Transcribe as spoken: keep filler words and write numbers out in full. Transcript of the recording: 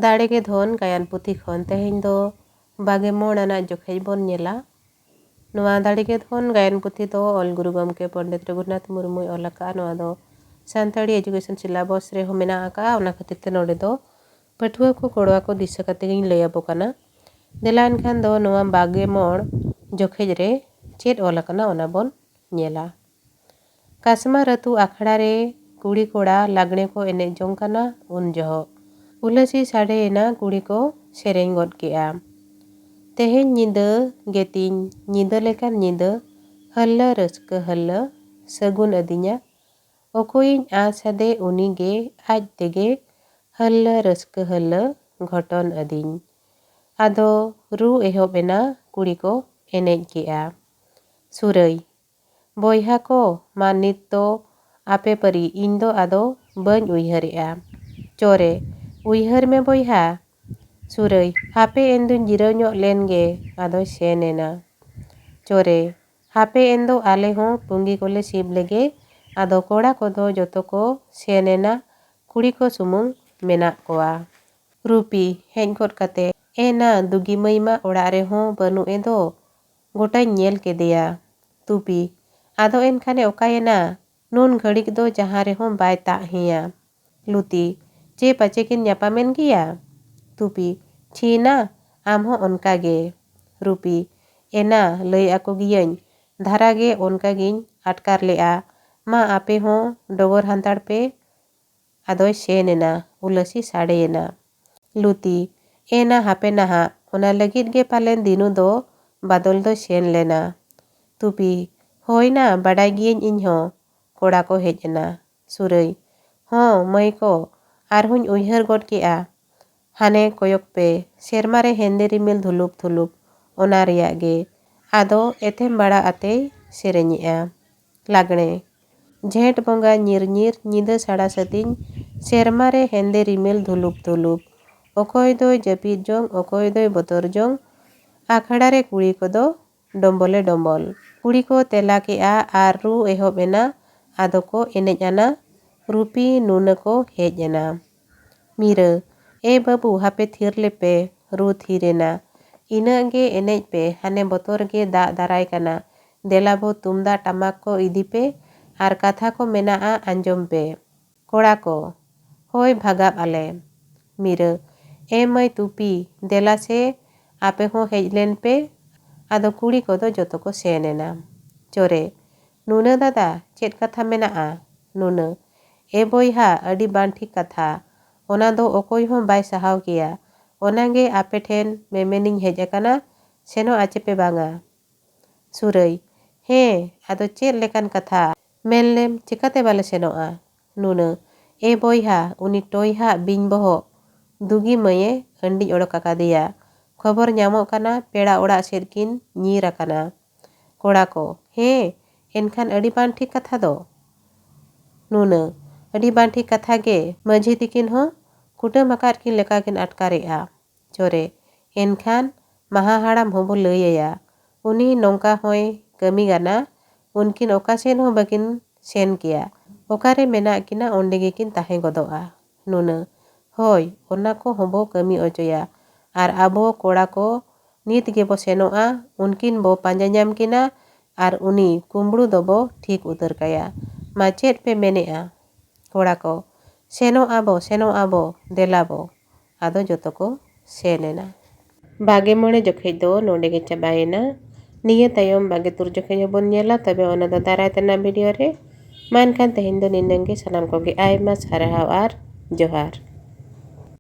ᱫᱟᱲᱮ ᱜᱮ ᱫᱷᱚᱱ ᱜᱟᱭᱟᱱ ᱯᱩᱛᱷᱤ ᱠᱷᱚᱱ ᱛᱮᱦᱮᱧ ᱫᱚ ᱵᱟᱜᱮ ᱢᱚᱬ ᱟᱱᱟᱜ ᱡᱚᱠᱷᱮᱡ ᱵᱚᱱ ᱧᱮᱞᱟ᱾ ᱱᱚᱣᱟ ᱫᱟᱲᱮ ᱜᱮ ᱫᱷᱚᱱ ᱜᱟᱭᱟᱱ ᱯᱩᱛᱷᱤ ᱫᱚ ᱚᱞ ᱜᱩᱨᱩ ᱜᱚᱢᱠᱮ ᱯᱚᱱᱰᱤᱛ ᱨᱚᱜᱷᱩᱱᱟᱛᱷ ᱢᱩᱨᱢᱩᱭ ᱚᱞ ᱟᱠᱟᱫᱼᱟ᱾ ᱱᱚᱣᱟ ᱫᱚ ᱥᱟᱱᱛᱟᱲᱤ education syllabus ᱨᱮᱦᱚᱸ ᱢᱮᱱᱟᱜ ᱟᱠᱟᱫᱼᱟ᱾ ᱚᱱᱟ ᱠᱷᱟᱹᱛᱤᱨ ᱛᱮ ᱱᱚᱰᱮ ᱫᱚ ᱯᱟᱹᱴᱷᱩᱣᱟᱹ ᱠᱚ ᱠᱚᱲᱟ ᱠᱚ ᱫᱤᱥᱟᱹ ᱠᱟᱛᱮ ᱜᱤᱧ ᱞᱟᱹᱭ ᱟᱵᱚ ᱠᱟᱱᱟ᱾ ᱫᱮᱞᱟ ᱮᱱᱠᱷᱟᱱ ᱫᱚ ᱱᱚᱣᱟ ᱵᱟᱜᱮ ᱢᱚᱬ ᱡᱚᱠᱷᱮᱡ ᱨᱮ ᱪᱮᱫ ᱚᱞ ᱟᱠᱟᱱᱟ ᱚᱱᱟ ᱵᱚᱱ ᱧᱮᱞᱟ᱾ ᱠᱟᱥᱢᱟᱨ ᱟᱹᱛᱩ ᱟᱠᱷᱲᱟ ᱨᱮ ᱠᱩᱲᱤ ᱠᱚᱲᱟ ᱞᱟᱜᱽᱬᱮ ᱠᱚ ᱮᱱᱮᱡ ᱡᱚᱝ ᱠᱟᱱᱟ᱾ ᱩᱱ ᱡᱚᱦᱚᱜ ᱩᱞᱟᱹᱥᱤ ᱥᱟᱰᱮᱭᱮᱱᱟ, ᱠᱩᱲᱤ ᱠᱚ ᱥᱮᱨᱮᱧ ᱜᱚᱫ ᱠᱮᱜᱼᱟ᱾ ᱛᱮᱦᱮᱧ ᱧᱤᱫᱟᱹ ᱜᱮᱛᱤᱧ ᱧᱤᱫᱟᱹ ᱞᱮᱠᱟᱱ ᱧᱤᱫᱟᱹ, ᱦᱟᱹᱞᱞᱟᱹ ᱨᱟᱹᱥᱠᱟᱹ ᱦᱟᱹᱞᱞᱟᱹ ᱥᱟᱹᱜᱩᱱ ᱟᱹᱫᱤᱧᱟ᱾ ᱚᱠᱚᱭᱤᱧ ᱟᱸᱥ ᱟᱫᱮ ᱩᱱᱤᱜᱮ ᱟᱡ ᱛᱮᱜᱮ, ᱦᱟᱹᱞᱞᱟᱹ ᱨᱟᱹᱥᱠᱟᱹ ᱦᱟᱹᱞᱞᱟᱹ ᱜᱷᱚᱴᱚᱱ ᱟᱹᱫᱤᱧ᱾ ᱟᱫᱚ ᱨᱩ ᱮᱦᱚᱵ ᱮᱱᱟ, ᱠᱩᱲᱤ ᱠᱚ ᱮᱱᱮᱡ ᱠᱮᱜᱼᱟ᱾ ᱥᱩᱨᱟᱹᱭ, ᱵᱚᱭᱦᱟ ᱠᱚ, ᱢᱟ ᱱᱤᱛ ᱫᱚ ᱟᱯᱮ ᱯᱟᱹᱨᱤ, ᱤᱧ ᱫᱚ ᱟᱫᱚ ᱵᱟᱹᱧ ᱩᱭᱦᱟᱹᱨᱮᱜᱼᱟ᱾ ᱪᱚᱨᱮ, ᱩᱭᱦᱟᱹᱨ ᱢᱮ ᱵᱚᱭᱦᱟ᱾ ᱥᱩᱨᱟᱹᱭ, ᱦᱟᱯᱮ ᱮᱱ ᱫᱩᱧ ᱡᱤᱨᱟᱹᱣ ᱧᱚᱜ ᱞᱮᱱ ᱜᱮ, ᱟᱫᱚᱭ ᱥᱮᱱ ᱮᱱᱟ᱾ ᱪᱚᱨᱮ, ᱦᱟᱯᱮ ᱮᱱ ᱫᱚ ᱟᱞᱮ ᱦᱚᱸ ᱯᱩᱸᱜᱤ ᱠᱚᱞᱮ ᱥᱤᱵ ᱞᱮᱜᱮ, ᱟᱫᱚ ᱠᱚᱲᱟ ᱠᱚᱫᱚ ᱡᱚᱛᱚ ᱠᱚ ᱥᱮᱱ ᱮᱱᱟ, ᱠᱩᱲᱤ ᱠᱚ ᱥᱩᱢᱩᱝ ᱢᱮᱱᱟᱜ ᱠᱚᱣᱟ᱾ ᱨᱩᱯᱤ, ᱦᱮᱡ ᱜᱚᱫ ᱠᱟᱛᱮ, ᱮᱱᱟ ᱫᱩᱜᱤ ᱢᱟᱹᱭ ᱢᱟ ᱚᱲᱟᱜ ᱨᱮᱦᱚᱸ ᱵᱟᱹᱱᱩᱜ ᱮ ᱫᱚ, ᱜᱚᱴᱟᱧ ᱧᱮᱞ ᱠᱮᱫᱮᱭᱟ᱾ ᱛᱩᱯᱤ, ᱟᱫᱚ ᱮᱱᱠᱷᱟᱱᱮ ᱚᱠᱟᱭᱮᱱᱟ? ᱱᱩᱱ ᱜᱷᱟᱹᱲᱤᱠ ᱫᱚ ᱡᱟᱦᱟᱸ ᱨᱮᱦᱚᱸ ᱵᱟᱭ ᱛᱟᱜ ᱦᱮᱸᱭᱟ᱾ ᱞᱩᱛᱤ, ᱪᱮ ᱯᱟᱪᱮ ᱠᱤᱱ ᱧᱟᱯᱟᱢᱮᱱ ᱜᱮᱭᱟ? ᱛᱩᱯᱤ, ᱪᱷᱤ ᱱᱟ, ᱟᱢ ᱦᱚᱸ ᱚᱱᱠᱟ ᱜᱮ᱾ ᱨᱩᱯᱤ, ᱮᱱᱟ, ᱞᱟᱹᱭ ᱟᱠᱚ ᱜᱤᱭᱟᱹᱧ, ᱫᱷᱟᱨᱟ ᱜᱮ ᱚᱱᱠᱟ ᱜᱤᱧ ᱟᱴᱠᱟᱨ ᱞᱮᱜᱼᱟ᱾ ᱢᱟ ᱟᱯᱮ ᱦᱚᱸ ᱰᱚᱜᱚᱨ ᱦᱟᱱᱛᱟᱲ ᱯᱮ᱾ ᱟᱫᱚᱭ ᱥᱮᱱ ᱮᱱᱟ, ᱩᱞᱟᱹᱥᱤ ᱥᱟᱰᱮᱭᱮᱱᱟ᱾ ᱞᱩᱛᱤ, ᱮᱱᱟ ᱦᱟᱯᱮ ᱱᱟᱦᱟᱜ, ᱚᱱᱟ ᱞᱟᱹᱜᱤᱫ ᱜᱮ ᱯᱟᱞᱮᱱ ᱫᱤᱱᱩ ᱫᱚ ᱵᱟᱫᱚᱞ ᱫᱚᱭ ᱥᱮᱱ ᱞᱮᱱᱟ᱾ ᱛᱩᱯᱤ, ᱦᱳᱭ ᱱᱟ, ᱵᱟᱰᱟᱭ ᱜᱤᱭᱟᱹᱧ ᱤᱧ ᱦᱚᱸ᱾ ᱠᱚᱲᱟ ᱠᱚ ᱦᱮᱡ ᱮᱱᱟ᱾ ᱥᱩᱨᱟᱹᱭ, ᱦᱚᱸ ᱢᱟᱹᱭ ᱠᱚ, ᱟᱨᱦᱚᱸᱧ ᱩᱭᱦᱟᱹᱨ ᱜᱚᱫ ᱠᱮᱜᱼᱟ᱾ ᱦᱟᱱᱮ ᱠᱚᱭᱚᱜ ᱯᱮ, ᱥᱮᱨᱢᱟ ᱨᱮ ᱦᱮᱸᱫᱮ ᱨᱤᱢᱤᱞ ᱫᱷᱩᱞᱩᱯ ᱫᱷᱩᱞᱩᱯ, ᱚᱱᱟ ᱨᱮᱭᱟᱜ ᱜᱮ᱾ ᱟᱫᱚ ᱮᱛᱮᱢ ᱵᱟᱲᱟ ᱟᱛᱮᱭ ᱥᱮᱨᱮᱧᱮᱜᱼᱟ᱾ ᱞᱟᱜᱽᱬᱮ᱾ ᱡᱷᱮᱸᱴ ᱵᱚᱸᱜᱟ ᱧᱤᱨ ᱧᱤᱨ, ᱧᱤᱫᱟᱹ ᱥᱟᱲᱟ ᱥᱟᱹᱛᱤᱧ, ᱥᱮᱨᱢᱟ ᱨᱮ ᱦᱮᱸᱫᱮ ᱨᱤᱢᱤᱞ ᱫᱷᱩᱞᱩᱯ ᱫᱷᱩᱞᱩᱯ᱾ ᱚᱠᱚᱭ ᱫᱚᱭ ᱡᱟᱹᱯᱤᱫ ᱡᱚᱝ, ᱚᱠᱚᱭ ᱫᱚᱭ ᱵᱚᱛᱚᱨ ᱡᱚᱝ, ᱟᱠᱷᱲᱟ ᱨᱮ ᱠᱩᱲᱤ ᱠᱚᱫᱚ ᱰᱚᱢᱵᱚᱞᱮ ᱰᱚᱢᱵᱚᱞ᱾ ᱠᱩᱲᱤ ᱠᱚ ᱛᱮᱞᱟ ᱠᱮᱜᱼᱟ ᱟᱨ ᱨᱩ ᱮᱦᱚᱵ ᱮᱱᱟ᱾ ᱟᱫᱚ ᱠᱚ ᱮᱱᱮᱡ ᱟᱱᱟ᱾ ᱨᱩᱯᱤ ᱱᱩᱱᱟᱹ ᱠᱚ ᱦᱮᱡ ᱮᱱᱟ᱾ ᱢᱤᱨᱟᱹ, "ᱮ ᱵᱟᱹᱵᱩ, ᱦᱟᱯᱮ ᱛᱷᱤᱨ ᱞᱮᱯᱮ," ᱨᱩ ᱛᱷᱤᱨ ᱮᱱᱟ᱾ "ᱤᱱᱟᱹᱜ ᱜᱮ ᱮᱱᱮᱡ ᱯᱮ, ᱦᱟᱱᱮ ᱵᱚᱛᱚᱨ ᱜᱮ ᱫᱟᱜ ᱫᱟᱨᱟᱭ ᱠᱟᱱᱟ᱾ ᱫᱮᱞᱟ ᱵᱚ, ᱛᱩᱢᱫᱟᱜ ᱴᱟᱢᱟᱠ ᱠᱚ ᱤᱫᱤ ᱯᱮ ᱟᱨ ᱠᱟᱛᱷᱟ ᱠᱚ ᱢᱮᱱᱟᱜᱼᱟ, ᱟᱸᱡᱚᱢ ᱯᱮ᱾" ᱠᱚᱲᱟ ᱠᱚ, "ᱦᱳᱭ, ᱵᱷᱟᱜᱟᱵ ᱟᱞᱮ᱾" ᱢᱤᱨᱟᱹ, "ᱮ ᱢᱟᱹᱭ ᱛᱩᱯᱤ, ᱫᱮᱞᱟ ᱥᱮ, ᱟᱯᱮ ᱦᱚᱸ ᱦᱮᱡ ᱞᱮᱱ ᱯᱮ, ᱟᱫᱚ ᱠᱩᱲᱤ ᱠᱚᱫᱚ ᱡᱚᱛᱚ ᱠᱚ ᱥᱮᱱ ᱮᱱᱟ᱾" ᱪᱚᱨᱮ, "ᱱᱩᱱᱟᱹ ᱫᱟᱫᱟ, ᱪᱮᱫ ᱠᱟᱛᱷᱟ ᱢᱮᱱᱟᱜᱼᱟ?" ᱱᱩᱱᱟᱹ, "ᱮ ᱵᱚᱭᱦᱟ, ᱟᱹᱰᱤ ᱵᱟᱝ ᱴᱷᱤᱠ ᱠᱟᱛᱷᱟ, ᱚᱱᱟ ᱫᱚ ᱚᱠᱚᱭ ᱦᱚᱸ ᱵᱟᱭ ᱥᱟᱦᱟᱣ ᱠᱮᱭᱟ, ᱚᱱᱟᱜᱮ ᱟᱯᱮ ᱴᱷᱮᱱ ᱢᱮᱢᱮᱱᱤᱧ ᱦᱮᱡ ᱟᱠᱟᱱᱟ, ᱥᱮᱱᱚᱜ ᱟᱪᱮ ᱯᱮ ᱵᱟᱝᱟ?" ᱥᱩᱨᱟᱹᱭ, "ᱦᱮᱸ, ᱟᱫᱚ ᱪᱮᱫ ᱞᱮᱠᱟᱱ ᱠᱟᱛᱷᱟ? ᱢᱮᱱ ᱞᱮᱢ, ᱪᱤᱠᱟᱹᱛᱮ ᱵᱟᱞᱮ ᱥᱮᱱᱚᱜᱼᱟ?" ᱱᱩᱱᱟᱹ, "ᱮ ᱵᱚᱭᱦᱟ, ᱩᱱᱤ ᱴᱚᱭᱦᱟᱜ ᱵᱤᱧ ᱵᱚᱦᱚᱜ ᱫᱩᱜᱤ ᱢᱟᱹᱭᱮ ᱟᱹᱱᱰᱤᱡ ᱚᱰᱚᱠ ᱟᱠᱟᱫᱮᱭᱟ᱾ ᱠᱷᱚᱵᱚᱨ ᱧᱟᱢᱚᱜ ᱠᱟᱱᱟ, ᱯᱮᱲᱟ ᱚᱲᱟᱜ ᱥᱮᱫ ᱠᱤᱱ ᱧᱤᱨ ᱟᱠᱟᱱᱟ᱾" ᱠᱚᱲᱟ ᱠᱚ, "ᱦᱮᱸ, ᱮᱱᱠᱷᱟᱱ ᱟᱹᱰᱤ ᱵᱟᱝ ᱴᱷᱤᱠ ᱠᱟᱛᱷᱟ ᱫᱚ᱾" ᱱᱩᱱᱟᱹ, "ᱟᱹᱰᱤ ᱵᱟᱝ ᱴᱷᱤᱠ ᱠᱟᱛᱷᱟ ᱜᱮ, ᱢᱟᱹᱡᱷᱤ ᱛᱤᱠᱤᱱ ᱦᱚᱸ ᱠᱩᱴᱟᱹᱢ ᱟᱠᱟᱫ ᱠᱤᱱ ᱞᱮᱠᱟ ᱠᱤᱱ ᱟᱴᱠᱟᱨᱮᱜᱼᱟ᱾" ᱪᱚᱨᱮ, "ᱮᱱᱠᱷᱟᱱ ᱢᱟᱦᱟ ᱦᱟᱲᱟᱢ ᱦᱚᱸᱵᱚ ᱞᱟᱹᱭ ᱟᱭᱟ, ᱩᱱᱤ ᱱᱚᱝᱠᱟ ᱦᱚᱸᱭ ᱠᱟᱹᱢᱤ ᱜᱟᱱᱟ, ᱩᱱᱠᱤᱱ ᱚᱠᱟ ᱥᱮᱫ ᱦᱚᱸ ᱵᱟᱹᱠᱤᱱ ᱥᱮᱱ ᱠᱮᱭᱟ, ᱚᱠᱟᱨᱮ ᱢᱮᱱᱟᱜ ᱠᱤᱱᱟ ᱚᱸᱰᱮ ᱜᱮᱠᱤᱱ ᱛᱟᱦᱮᱸ ᱜᱚᱫᱚᱜᱼᱟ᱾" ᱱᱩᱱᱟᱹ, "ᱦᱳᱭ, ᱚᱱᱟ ᱠᱚ ᱦᱚᱸᱵᱚ ᱠᱟᱹᱢᱤ ᱚᱪᱚᱭᱟ, ᱟᱨ ᱟᱵᱚ ᱠᱚᱲᱟ ᱠᱚ ᱱᱤᱛ ᱜᱮᱵᱚ ᱥᱮᱱᱚᱜᱼᱟ, ᱩᱱᱠᱤᱱ ᱵᱚ ᱯᱟᱸᱡᱟ ᱧᱟᱢ ᱠᱤᱱᱟ ᱟᱨ ᱩᱱᱤ ᱠᱩᱢᱵᱽᱲᱩ ᱫᱚᱵᱚ ᱴᱷᱤᱠ ᱩᱛᱟᱹᱨ ᱠᱟᱭᱟ᱾ ᱢᱟ ᱪᱮᱫ ᱯᱮ ᱢᱮᱱᱮᱜᱼᱟ?" ᱠᱚᱲᱟ ᱠᱚ, "ᱥᱮᱱᱚᱜ ᱟᱵᱚ, ᱥᱮᱱᱚᱜ ᱟᱵᱚ, ᱫᱮᱞᱟ ᱵᱚ᱾" ᱟᱫᱚ ᱡᱚᱛᱚ ᱠᱚ ᱥᱮᱱ ᱮᱱᱟ᱾ ᱵᱟᱜᱮ ᱢᱚᱬᱮ ᱡᱚᱠᱷᱮᱡ ᱫᱚ ᱱᱚᱰᱮ ᱜᱮ ᱪᱟᱵᱟᱭᱮᱱᱟ᱾ ᱱᱤᱭᱟᱹ ᱛᱟᱭᱚᱢ ᱵᱟᱜᱮ ᱛᱩᱨ ᱡᱚᱠᱷᱮᱡ ᱦᱚᱸᱵᱚᱱ ᱧᱮᱞᱟ, ᱛᱚᱵᱮ ᱚᱱᱟ ᱫᱚ ᱫᱟᱨᱟᱭ ᱛᱮᱱᱟᱜ ᱵᱷᱤᱰᱤᱭᱳ ᱨᱮ᱾ ᱢᱟ ᱮᱱᱠᱷᱟᱱ ᱛᱮᱦᱮᱧ ᱫᱚ ᱱᱤᱱᱟᱹᱝ ᱜᱮ᱾ ᱥᱟᱱᱟᱢ ᱠᱚᱜᱮ ᱟᱭᱢᱟ ᱥᱟᱨᱦᱟᱣ ᱟᱨ ᱡᱚᱦᱟᱨ᱾